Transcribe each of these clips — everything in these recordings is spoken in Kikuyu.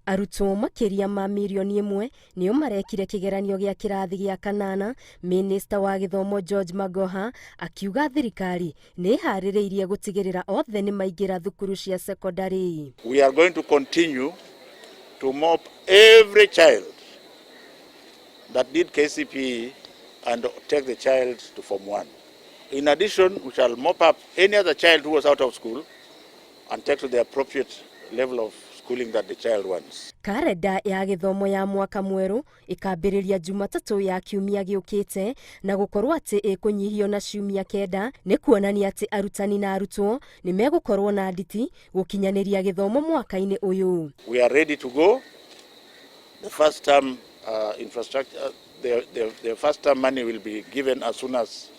Arutwo makĩria ma mirioni 1 nĩo marekire kĩgeranio gĩa kĩrathi gĩa kanana. Minista wa gĩthomo George Magoha akiuga thirikari nĩ ĩharĩrĩirie gũtigĩrĩra othe nĩ maingĩra thukuru cia sekondarĩ. We are going to continue to mop every child that did KCPE and take the child to Form 1. In addition, we shall mop up any other child who was out of school and take to the appropriate level of schooling that the child wants. Karenda ya gĩthomo ya mwaka mwerũ ĩkambĩrĩria Jumatatũ ya kiumia gĩũkĩte, na gũkorwo atĩ ĩkũnyihio na ciumia 9 nĩ kuonania atĩ arutani na arutwo nĩ megũkorwo na nditi gũkinyanĩria gĩthomo mwaka-inĩ ũyũ. We are ready to go. The first term infrastructure, the first term money will be given as soon as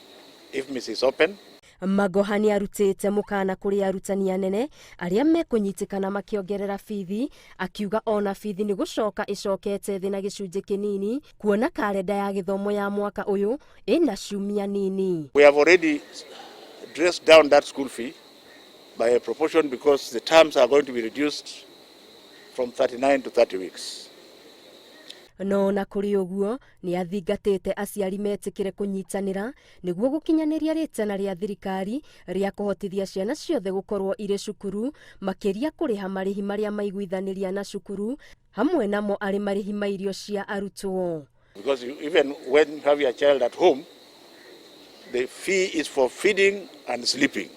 IFMIS is open. Magoha nĩ arutĩte mũkana kũrĩ arutani anene arĩa mekũnyitĩkana makĩongerera bithi, akiuga ona bithi nĩ gũcoka ĩcokete thĩ na gĩcunjĩ kĩnini, kuona karenda ya gĩthomo ya mwaka ũyũ ĩna ciumia nini. We have already dressed down that school fee by a proportion because the terms are going to be reduced from 39 to 30 weeks. No na kũrĩ ũguo, nĩ athingatĩte aciari metĩkĩre kũnyitanĩra nĩguo gũkinyanĩria rĩtana rĩa thirikari rĩa kũhotithia ciana ciothe gũkorwo irĩ cukuru, makĩria kũrĩha marĩhi marĩa maiguithanĩria na cukuru, hamwe namo arĩ marĩhi ma irio cia arutwo. Because even when you have your child at home, the fee is for feeding and sleeping.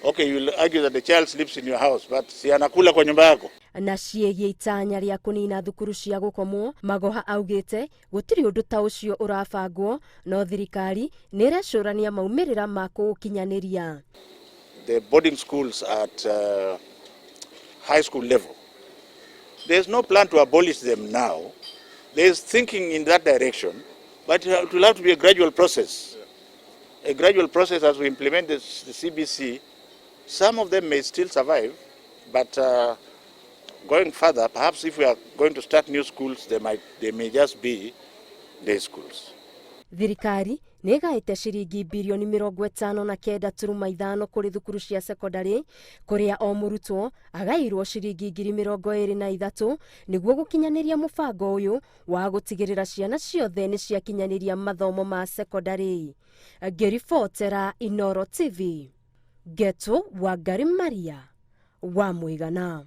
Okay, you will argue that the child sleeps in your house, but si anakula kwa nyumba yako? Na ciĩgiĩ itanya rĩa kũnina thukuru cia gũkomwo, Magoha augĩte gũtirĩ ũndũ ta ũcio ũrabangwo, no thirikari nĩ ĩrecũrania maumĩrĩra ma kũũkinyanĩria. The boarding schools at high school level, there's no plan to abolish them now. There's thinking in that direction, but it will have to be a gradual process. A gradual process as we implement this, the CBC. Some of them may still survive, but going further, perhaps if we are going to start new schools, they may just be day schools. Thirikari nĩ ĩgaĩte ciringi birioni 59.5 kũrĩ thukuru cia sekondarĩ, kũrĩa o mũrutwo agaĩirwo ciringi 23,000 nĩguo gũkinyanĩria mũbango ũyũ wa gũtigĩrĩra ciana ciothe nĩ ciakinyanĩria mathomo ma sekondarĩ. Ngĩribotera Inoro TV, Ngetwo Wangari Maria wa Mũigana.